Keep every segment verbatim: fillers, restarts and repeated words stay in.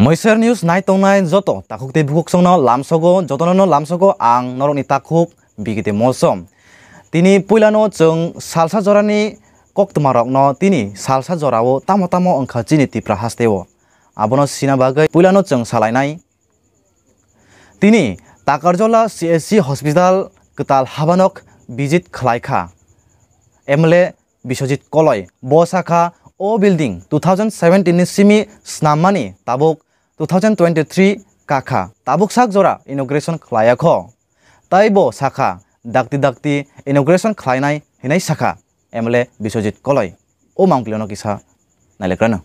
Moiser News nai tongnai joto takhuk tei bukhuk songno lamsogo, jotono no lamsogo ang norokni takhuk Bigite Mosom. Tini puilano chwng salsa jorani koktwmarokno tini salsa jorao tamo tamo wngkha chini Tipra hasteo. Abono sina bagwi puilano chwng salainai. Tini Takarjola C S C hospital kwtal habanok visit khlaikha M L A Biswajit Koloi. Bo sakha, o building two thousand seventeen ni simi snammani, tabuk two thousand twenty-three kakha, tabuk sak jora inauguration khlaiyakho. Tai bo sakha, dakti dakti inauguration khlainai hinai sakha M L A Biswajit Koloi. O mangpilano kisa nailekrano.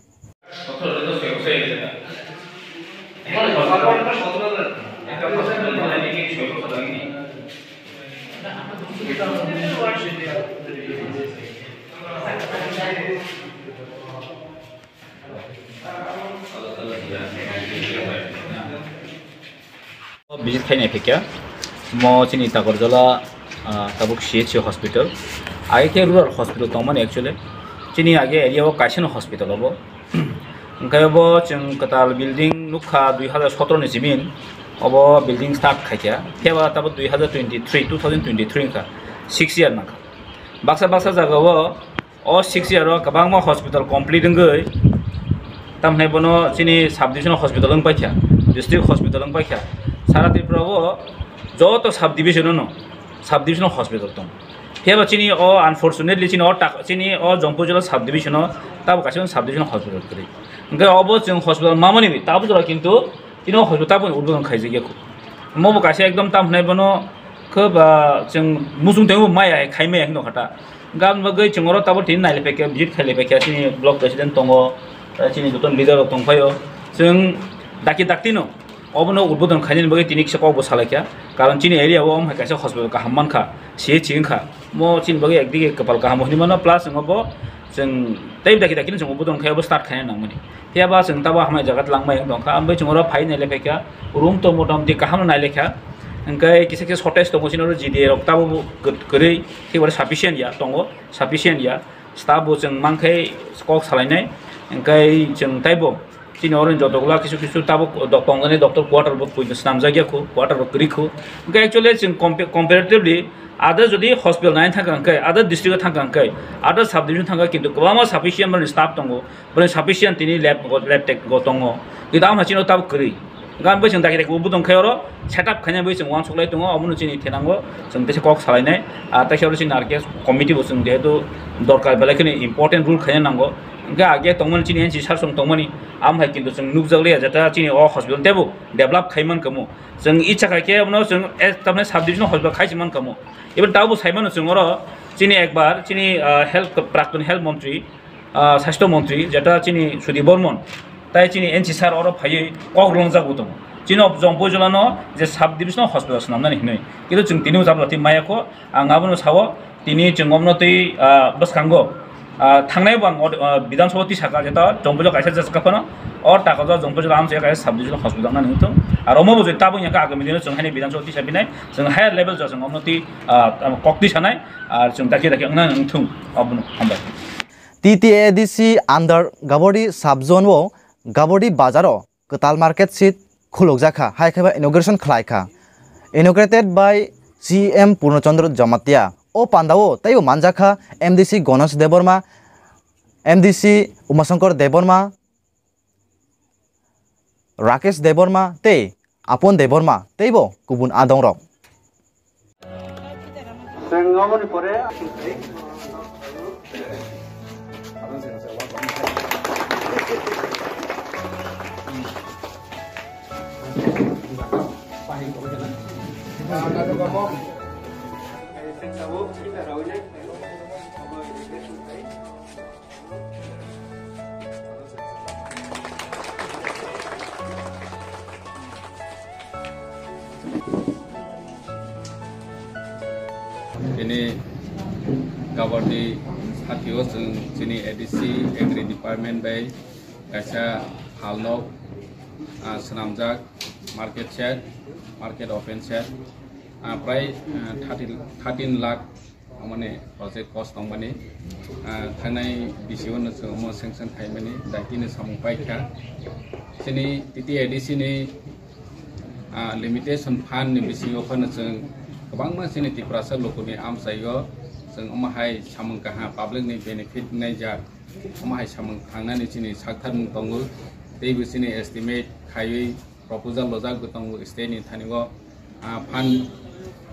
Visit khainai phikya, mo chini Takarjola, ah, tabuk C H C hospital. Age khe rural hospital tongmani actually. Chini age area o kaisa no hospital obo. Hwnkhe obo chwng kwtal building nukha dui hazar sotro ni simin. Obo building start khaikha. Phiya ba tabuk dui hazar twenty-three, two thousand twenty-three wngkha. Six year nangkha. Baksa baksa jaga o O six year o kwbangma hospital complete wngwi, tamhinai bono chini sub divisional hospital wng paikha, district hospital wng paikha. Sara Tripura o joto sub division no sub divisional hospital tong. Phiya ba chini o unfortunately chini o tak-, chini o Jampui Jila sub division o tabo kaisa sub divisional hospital kwrwi. Hwnkhe obo chwng hospital mamani bi tabo jora kintu Tini o hospital taboni udbodon khaijak ya kho. Omo bo kaisa ekdom tam hwnai bono khe ba chwng muchung tengwi bo maya hai khai maya hinwi nokha ta. Gam bagwi chwng oro tabok tini nailai paikha, visit khailai paikha, chini block president tongo, tei chini joto leader rok tongphaio. Chwng dakti dakti no obono udbodon khainani bagwi tini kisa kok bo salaikha. Karon chini area o omo hai kaisa hospital kaham mankha, C H C wngkha. Mo chini bagwi ekdigi kwpal kaham hinwi mano, plus chwng obo chwng tei dakti dakti no chwng udbodon khai obo start khaina nangmani. Phiya ba chwng tabo hamya jaga twlangmai wng tongkha, ambai chwng oro phai nailai phaikha, room to motamoti kaham nailai kha, hwnkhe kisa kisa shortage tongo, chini oro G D A rok tabo bo kwt-, kwrwi, tei oro sufficient ya tongo, sufficient ya, staff bo chwng mankhe kok salainai, hwnkhe chwng taibo chini oro jotogola kisu kisu tabo do-, tongmani doctor quarter bo puino swnamjak ya kho, quarter bo kwrwi kho, hwnkhe actually chwng compa-, comparatively other jodi hospital nai thangkha hwnkhe, other district o thangkha hwnkhe, other sub division thangkha, kintu kwbangma sufficient mani staff tongo. Bwrwi sufficient tini lab go, lab tech go tongo. Kintu ama chini tabuk kwrwi. Gan bai chwng dakti dakti bo bwtong khai oro setup khaina bai chwng uansuk lai tongo, omono chini thenango chwng teisa kok salainai. Ah, teisa oro chini R K S committee bo chwng jehetu dorkar belai kheno important role khaina nango. Hwnkhe age tongmani chini N C sir song tongmani, am hai kintu chwng nukjak liya jeta chini o hospital tebo develop khai man kamo. Chwng icha khai khe bono chwng, eh, tamni sub division hospital khai si man kamo. Even tabo sai mano chwng oro chini ekbar chini, ah, health, prakton health montri, ah, Sasthyo Montri, jeta chini Sudip Bormon, tai chini N C sir oro phaiwi kok rwlangjakbo tongo. Chini o Jampui Jilano je sub divisional hospital swnamnani hinwi. Kintu chwng tini o jabra twi maya kho, ang abono sao, tini chwng omno twi, ah, bwskango, ah, thangnai bo ang o, ah, Bidhan Sabha twi saka, jeta Jampui Jila kaisa jajak phano, o taka o Jampui Jila amchai kaisa sub divisional hospital wngnani wngthung. Ar omo bo je tabuk ya khe agami dino chwng haino Bidhan Sabha twi sapinai, chwng higher level ja chwng omno twi, ah, kok twi sanai, ar chwng dakti dakti wngnani wngthung, abono hambai. T T A D C under Gabodi sub zone o Gabodi bazar o kwtal market shed khulukjakha, hai khe ba inauguration khlaikha. Inaugurated by C M Purno Chandra Jamatia. O pandao teibo manjakha M D C Ganesh Debbarma, M D C Umashankar Debbarma, Rakesh Debbarma tei Apon Debbarma teibo kubun adongrok. Chwng aboni pore Bini Gabodi sathio chwng chini A D C Agri Department bai kaisa halnok, ah, swnamjak market shed, market open shed, ah, prai, ah, thirty, thirteen lakh Mane project cost tongmani, ah, thangnai B C O no chwng omo sanction khaimani daitino samung paikha. Chini T T A D C ni, ah, limitation fund ni bisingo phano chwng kwbangma chini Tiprasa lukuni amchaio chwng omo hai samung kaham public ni benefit wngnai jak, omo hai samung thangnani chini saktharmung tongo, teibo chini estimate khaiwi proposal rojak bo tongo state ni thani o, ah, fund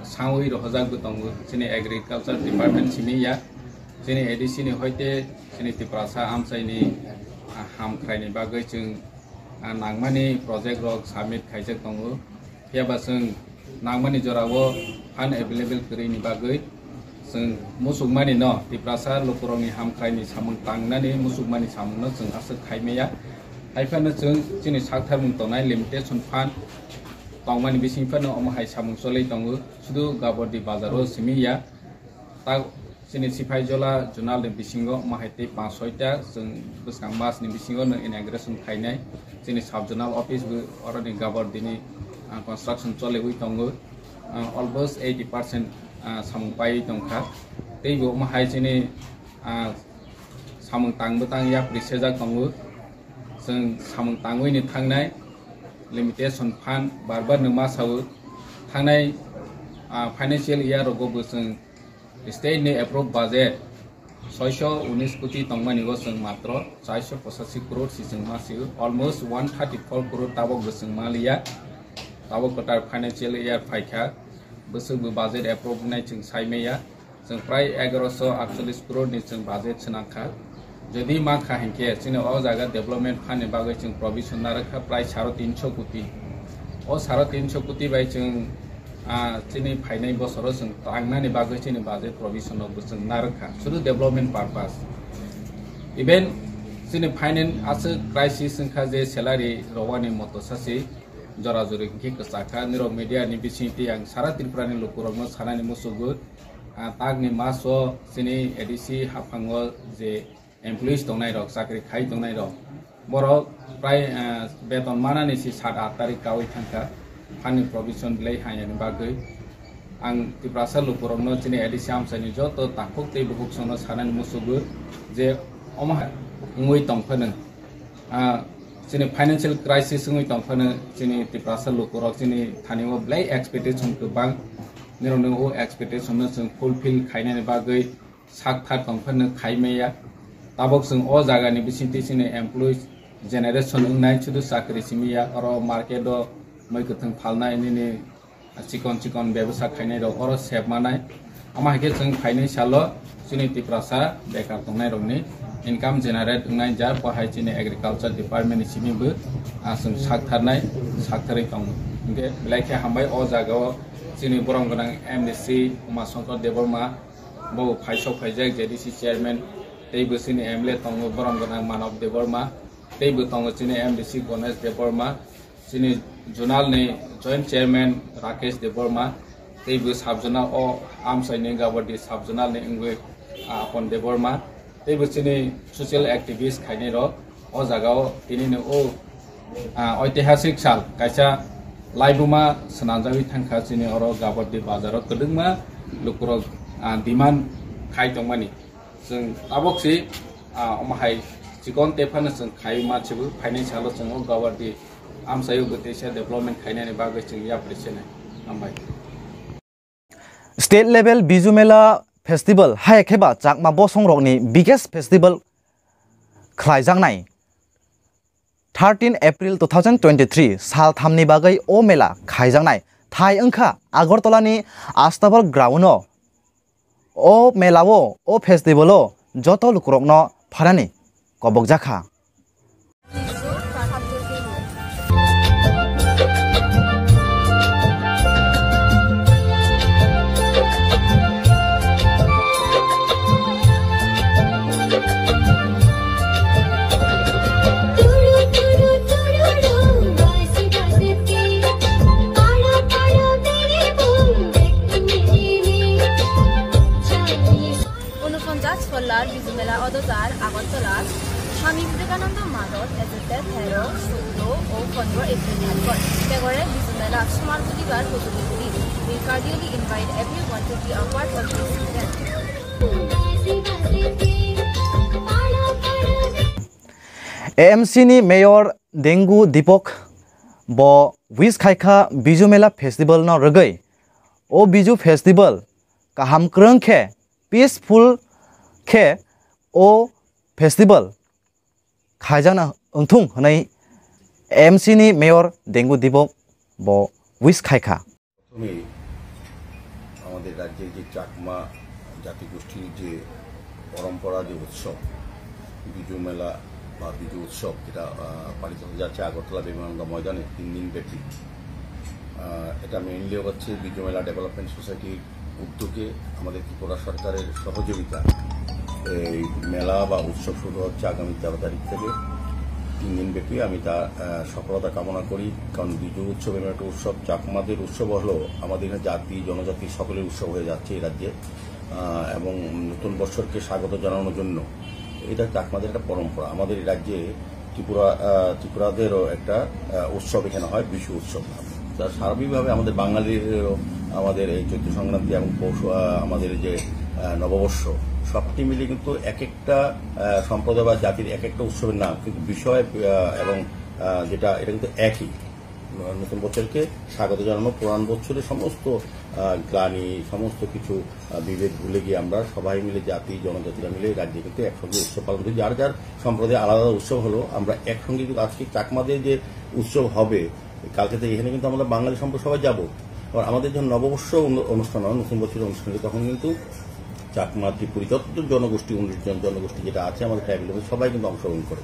sawi rohojak bo tongo chini agriculture department simi ya, chini A D C ni hoite chini Tiprasa amchaini, ah, hamkhraini bagwi chwng, ah, nangmani project rok submit khaijak tongo, phiya ba chwng nangmani jorao fund available kwrwini bagwi chwng muchukmani no, Tiprasa lukurokni hamkhraini samung tangnani muchukmani samungno chwng aswk khaimaya. Hai phano chwng chini saktharmung tongnai limitation fund tongmani bising phano omo hai samung choli tongo, sudu Gabordi bazaro simi ya. Ta chini Siphaijala zonal ni bisingo omo hai tei panch soita chwng bwskang mas ni bisingo no inauguration khainai. Chini sub zonal office bo oroni Gabordini, ah, construction choliwi tongo. Ah, almost eighty percent, ah, samung paiwi tongkha. Teibo omo hai chini, ah, samung tang bwtang yapri sejak tongo. Chwng samung tangwi ni thangnai limitation fund bar bar no ma sao. Thangnai, ah, financial year rogo bo chwng state ni approve budget soiso unis koti tongmani o chwng matro chairso pochashi crore si chwng ma sio. Almost one thirty four crore tabok bo chwng ma liya. Tabok kwtal financial year phaikha, bwswk bo budget approve wngnai chwng sai maya. Chwng prai egaroso aatchollish crore ni chwng budget swnangkha. Jodi mankha hinkhe chini o jaga development fund ni bagwi chwng provision narwkha prai saro tinso koti. O saro tinso koti bai chwng, ah, chini phainai bosoro chwng tangnani bagwi chini budget provision rok bo chwng narwkha sudu development purpose. Even chini finance aswk crisis wngkha je salary rowani moto sasi jora jori hinkhe kwchakha. Nirok media ni bisingtwi ang sara Tripura ni lukurokno sanani musugo. Ah, takni maso chini A D C haphango je employees tongnai rok, chakri khai tongnai rok, borok prai, ah, beton manani si sat aat tarik kawi thangkha, fund ni provision belai haiyani bagwi. Ang Tiprasa lukurokno chini A D C amchaini joto takhuk tei bukhuk songno sanani musugo je omo hai wngwi tongphano, ah, chini financial crisis wngwi tongphano chini Tiprasa lukurok chini thani o belai expectation kwbang. Nirokni o expectation no chwng fulfill khainani bagwi sak thar tong phano khai maya. Tabok chwng o jaga ni bisingtwi chini employees generation wngnai, sudu chakri simi ya, oro market o mui kwthwng phalnai nini chikon chikon bebsa khainai rok oro sep manai. Omo hai khe chwng phainai salo chini Tiprasa bekar tongnai rokni income generate wngnai, jar bo hai chini agriculture department ni simi bo, ah, chwng sak tharnai, sak tharwi tongo. Hinkhe belai khe hambai o jaga o chini borom gwnang M D C Uma Shankar Debbarma, bo phaisok phaijak J D C chairman, tei bwswini M L A tongo borom gwnang Manav Debbarma, tei bo tongo chini M D C Ganesh Debbarma, chini zonal ni joint chairman Rakesh Debbarma, tei bo sub zonal o amchaini Gabordi sub zonal ni wngwi, ah, Apon Debbarma, tei bo chini social activist khainai rok. O jaga o tini ni o, ah, oitihasik sal kaisa laibuma swnamjagwi thangkha chini oro Gabordi bazar o kwbangma lukurok, ah, demand khai tongmani. Chwng tabok si, ah, omo hai chikon tei phano chwng khai ma chibu, phainai salo chwng o Gabordi amchaio bo teisa development khainani bagwi chwng yapri chenai. Hambai. State level Bizu Mela Festival hai khe ba Chakma bosong rokni biggest festival khlaijaknai. Thirteen April two thousand twenty-three sal thamni bagwi o mela khaijaknai thai wngkha Agartala ni Astabal ground o. O mela o, o festival o joto lukurokno pharani kobok jakha. Unoponchas Kollar Bizu Mela Odojar Agartala, Thami Pwdeka Begore Bizu Mela Sumar Budibar Hujuli Budi. We cordially invite everyone to be a part of this event. A M C ni Mayor Dengu Dipok bo wish khaikha Bizu Mela Festival no rwgwi. O Bizu Festival kaham kwrwng khe, peaceful khe o festival khaijakna wngthung hwnwi A M C ni Mayor Dengu Dipok bo wish khaikha. প্রথমেই আমাদের রাজ্যে যে চাকমা জাতিগোষ্ঠীর যে পরম্পরা, যে উৎসব, বিজু মেলা বা বিজু উৎসব, যেটা, আহ, পালিত হতে যাচ্ছে আগরতলা বিমানবন্দর ময়দানে তিন দিন ব্যাপী। আহ, এটা মেইনলি হচ্ছে বিজু মেলা ডেভেলপমেন্ট সোসাইটির উদ্যোগে, আমাদের ত্রিপুরা সরকারের সহযোগিতা, এই মেলা বা উৎসব শুরু হচ্ছে আগামী তেরো তারিখ থেকে। তিন দিন ব্যাপী আমি তা, আহ, সফলতা কামনা করি, কারণ বিজু উৎসব এমন একটা উৎসব, চাকমাদের উৎসব হলেও আমাদের এখানে জাতি, জনজাতি সকলের উৎসব হয়ে যাচ্ছে এই রাজ্যে। আহ, এবং নতুন বছরকে স্বাগত জানানোর জন্য এটা চাকমাদের একটা পরম্পরা। আমাদের এই রাজ্যে ত্রিপুরা, আহ, ত্রিপুরাদেরও একটা, আহ, উৎসব এখানে হয়, বিষু উৎসব। তা সার্বিকভাবে আমাদের বাঙালিরও আমাদের এই চৈত্র সংক্রান্তি এবং পৌষ, আহ, আমাদের এই যে, আহ, নববর্ষ, সবটি মিলে কিন্তু এক একটা, আহ, সম্প্রদায় বা জাতির এক একটা উৎসবের নাম, কিন্তু বিষয়, আহ, এবং, আহ, যেটা, এটা কিন্তু একই। নতুন বছরকে স্বাগত জানানো, পুরান বছরের সমস্ত, আহ, গ্লানি, সমস্ত কিছু, আহ, বিভেদ ভুলে গিয়ে আমরা সবাই মিলে, জাতি জনজাতিরা মিলে রাজ্যে কিন্তু একসঙ্গে উৎসব পালন করি। যার যার সম্প্রদায় আলাদা আলাদা উৎসব হলো, আমরা একসঙ্গে কিন্তু আজকে চাকমাদের যে উৎসব হবে কালকে থেকে, এখানে কিন্তু আমরা বাঙালি সম্প্রদায় সবাই যাব। আবার আমাদের যখন নববর্ষ অনু-, অনুষ্ঠান হয়, নতুন বছরের অনুষ্ঠান হয়, তখন কিন্তু চাকমা, ত্রিপুরী, যত জনগোষ্ঠী, উনিশ জন জনগোষ্ঠী যেটা আছে আমাদের ট্রাইবেল, সবাই কিন্তু অংশগ্রহণ করে।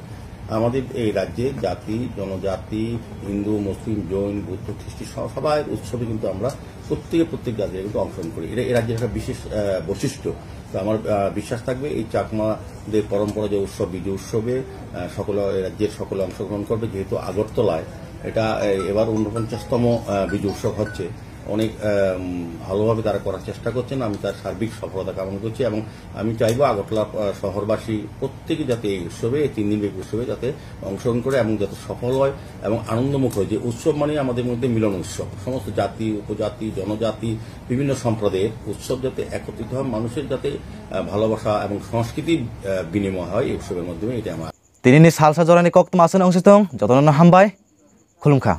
আমাদের এই রাজ্যে জাতি, জনজাতি, হিন্দু, মুসলিম, জৈন, বৌদ্ধ, খ্রিস্টি স-, সবাই উৎসবে কিন্তু আমরা প্রত্যেকে প্রত্যেক জাতিরা কিন্তু অংশগ্রহণ করি। এটা এই রাজ্যের একটা বিশেষ, আহ, বৈশিষ্ট্য। তো আমার, আহ, বিশ্বাস থাকবে এই চাকমাদের পরম্পরা যে উৎসব, বিজু উৎসবে, আহ, সকলে, এই রাজ্যের সকলে অংশগ্রহণ করবে। যেহেতু আগরতলায় এটা, এ-, এবার ঊনপঞ্চাশতম, আহ, বিজু উৎসব হচ্ছে, অনেক, আহ, উম, ভালোভাবে তারা করার চেষ্টা করছেন। আমি তার সার্বিক সফলতা কামনা করছি এবং আমি চাইবো আগরতলা, আহ, শহরবাসী প্রত্যেকে যাতে এই উৎসবে, এই তিন দিনব্যাপী উৎসবে যাতে অংশগ্রহণ করে এবং যাতে সফল হয় এবং আনন্দমুখর হয়। যে উৎসব মানে আমাদের মধ্যে মিলন উৎসব, সমস্ত জাতি, উপজাতি, জনজাতি, বিভিন্ন সম্প্রদায়ের উৎসব যাতে একত্রিত হয়, মানুষের যাতে, আহ, ভালোবাসা এবং সংস্কৃতির, আহ, বিনিময় হয় এই উৎসবের মাধ্যমে, এটা আমার। Tinini salsa jorani koktwma aswk wngsi tong, jotono hambai, khulumkha.